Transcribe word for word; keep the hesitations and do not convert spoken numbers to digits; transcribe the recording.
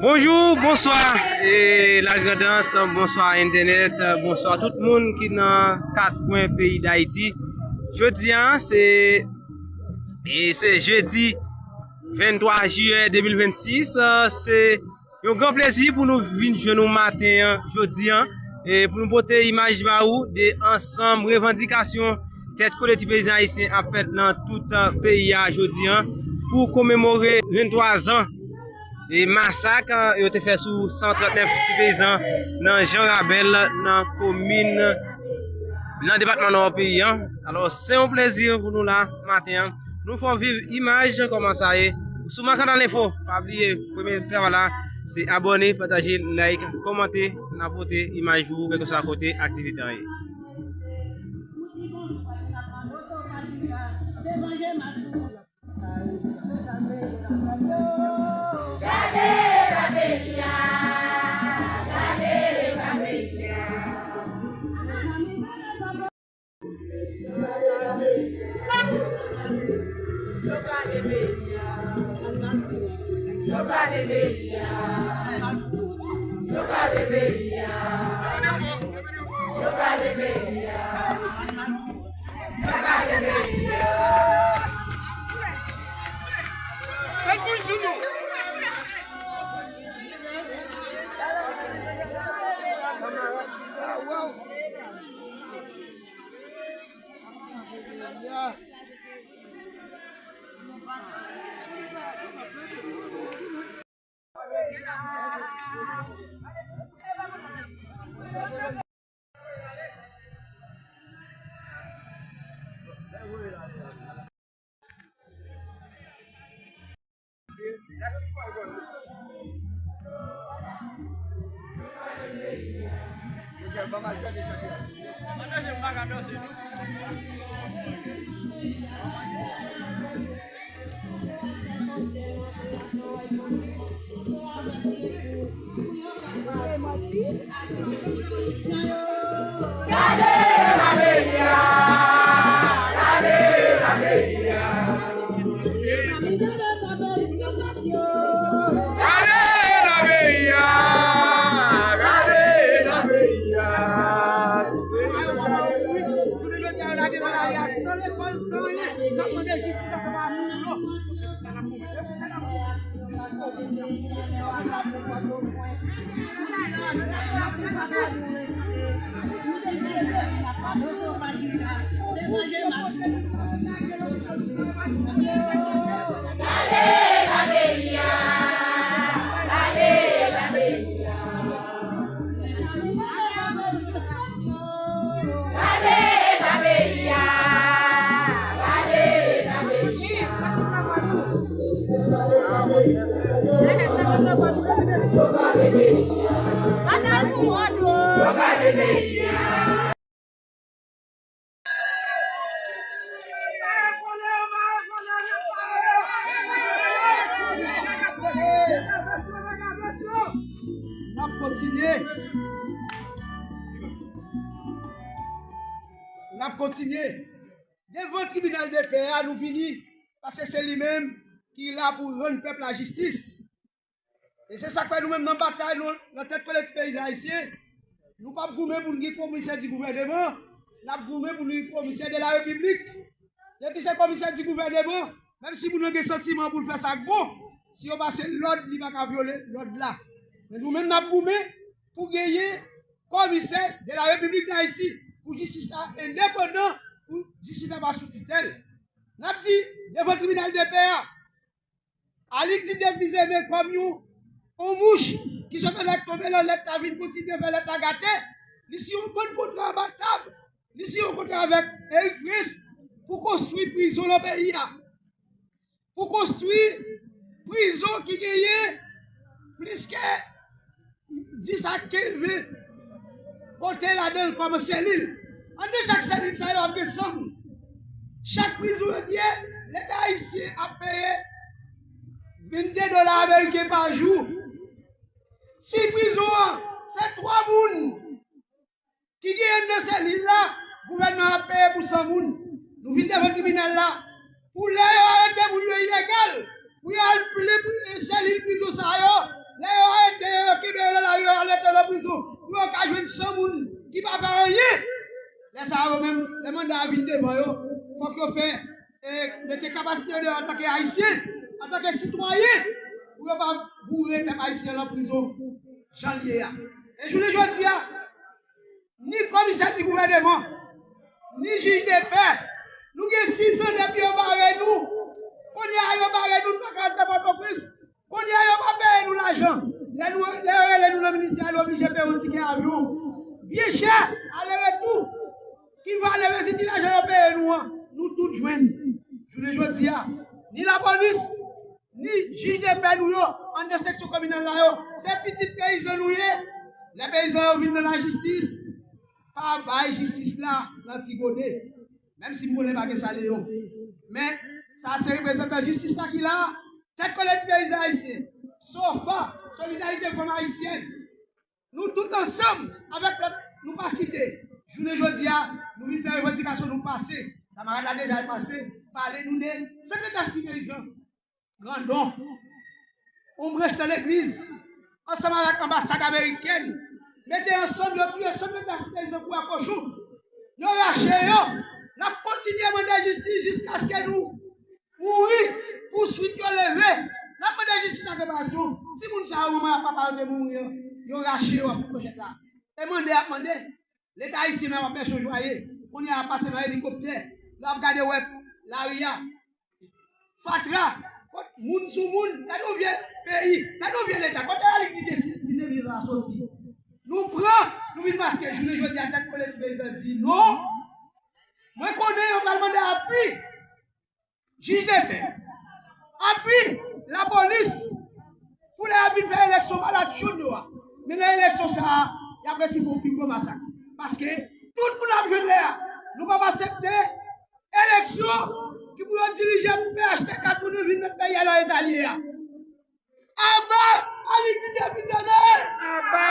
Bonjou, bonswa, e, Lagrandans, bonswa, entènèt, bonswa tout moun ki nan kat kwen peyi Dayiti. Jodi a, se, e, se jedi venntwa jiyè de mil vennsis, se yon gran plezi pou nou vin jwenn nou maten an, jodi a, e, pou nou pote imaj ba ou de ansanm revandikasyon Tèt Kolektif Peyizan Ayisyen ap fèt nan tout, e, peyi a jodi a pou komemore venntwa zan e masak, e, yo te fè sou san trannèf ti peyizan nan Jan Rabèl, nan komin, nan depatman Nò peyi a. Alò, se yon plezi pou nou la maten an. Nou fè w viv imaj kòman sa ye. Sou Makandal Enfo, pa bliye, premye travay la, se abòne, pataje, like, kòmante, n ap pote imaj pou ou, kèlkeswa kote aktivite an ye. Gade nan peyi a, gade nan peyi a. Gade nan peyi a, gade nan peyi a. Jounen jodi a, yo lage nan lari a san lekòl, san anyen. N ap mande jistis a fè bagay pou nou. N ap kontinye. N ap kontinye. Devan tribinal de pè a, nou vini, paske se li menm ki la pou rann pèp la jistis. E se sa k fè nou menm nan batay nou, nan Tèt Kolektif Peyizan Ayisyen, nou p ap goumen pou n gen komisè di gouvèneman, n ap goumen pou n gen komisè de la repiblik. Depi se komisè di gouvèneman, menm si moun nan gen santiman pou l fè sa k bon, si yo pase lòd, li pa ka vyole lòd la. Men nou menm n ap goumen pou genyen komisè de la repiblik Dayiti, pou jistis la endepandan, pou jistis la pa sou titèl. N ap di, devan tribinal de pè a, Alix Didier Fils-Aimé kòm yon, yon mouch ki sot anlè k tonbe nan lèt la vin kontinye fè lèt la gate. Li si yon bann kontra anba tab. Li si yon kontra avèk Eric Prince pou konstwi prizon nan peyi a. Pou konstwi prizon ki genyen plis ke dis a kenz kote ladan l kòm selil. Anndan chak selil sa yo ap gen san moun. Chak prizon yo byen, Leta ayisyen ap peye vennde dola ameriken pa jou. Si prizon an se twa moun ki gen anndan selil la, gouvènman an ap peye pou san moun. Nou vin devan tribinal la. Pou lè yo arete moun yo ilegal, pou yo al plen pri-, selil prizon sa yo, lè yo prizon pou yo ka jwenn san moun ki pa fè anyen. Lè sa yo menm, lè manda a vin devan yo, fòk yo fè e mete kapasite yo deyò antanke Ayisyen, antanke sitwayen, pou yo pa boure pèp ayisyen an nan prizon jan l ye a. E jounen jodi a, ni komisè di gouvèneman, ni jij de pè, nou gen sis zan depi yo bare nou. Kounye a yo bare nou, nou pa ka antre Pòtoprens. Kounye a yo pa peye nou lajan. Lè nou, lè yo rele nou nan ministè, nou oblije peye yon tikè avyon byen chè, ale retou. Ki valè resi ti lajan yo peye nou an? Nou tout jwenn. Jounen jodi a, ni lapolis, ni jij de pè nou yo, anndan seksyon kominal la yo, se pitit peyizan nou ye. Lè peyizan yo vin nan lajistis, pa bay jistis la nan ti gode. Menm si m konnen pa gen sa Leyon. Men, sa se reprezantan jistis la ki la. Tèt Kolektif Peyizan Ayisyen, SOFA, Solidarite Fanm Ayisyèn, nou tout ansanm avèk lòt nou pa site. Jounen jodi a, nou vin fè revandikasyon nou pase. Kanmarad la deja pase, pale nou de senkannnèf ti peyizan. Grandon, yon branch nan legliz, ansanm avèk anbasad amerikèn, mete ansanm, yo touye senkannnèf ti peyizan kou a kochon. Yo rache yo. N ap kontinye mande jistis jiskaske nou mouri, pouswit yo leve. N ap mande jistis ak reparasyon. Timoun sa yo, manman ak papa yo te mouri an, yo rache yo ap pran manchèt la. E mande ap mande. Leta ayisyen menm ap bèche yon jwaye. Kounye a ap pase nan elikoptè. Lè w ap gade, w wè lari a, fatra, kot moun sou moun. Gade yon vye peyi, gade yon vye leta. Kote Alix Didier si vize viza a soti? Nou pran, nou vin maske. Jounen jodi a, tèt Kolektif Peyizan di non. Mwen konnen yo pral mande apui jij de pè, apui lapolis, pou lè y ap vin fè eleksyon malad chounn yo a. Men nan eleksyon sa a, y ap resi fè yon pi gwo masak. Paske tout moun ap jwenn lè a. Nou p ap aksepte eleksyon ki pou yo dirije pou P H T K tounen vin mèt peyi a nan eta l ye a. Aba Alix Didier Fils-Aimé! Aba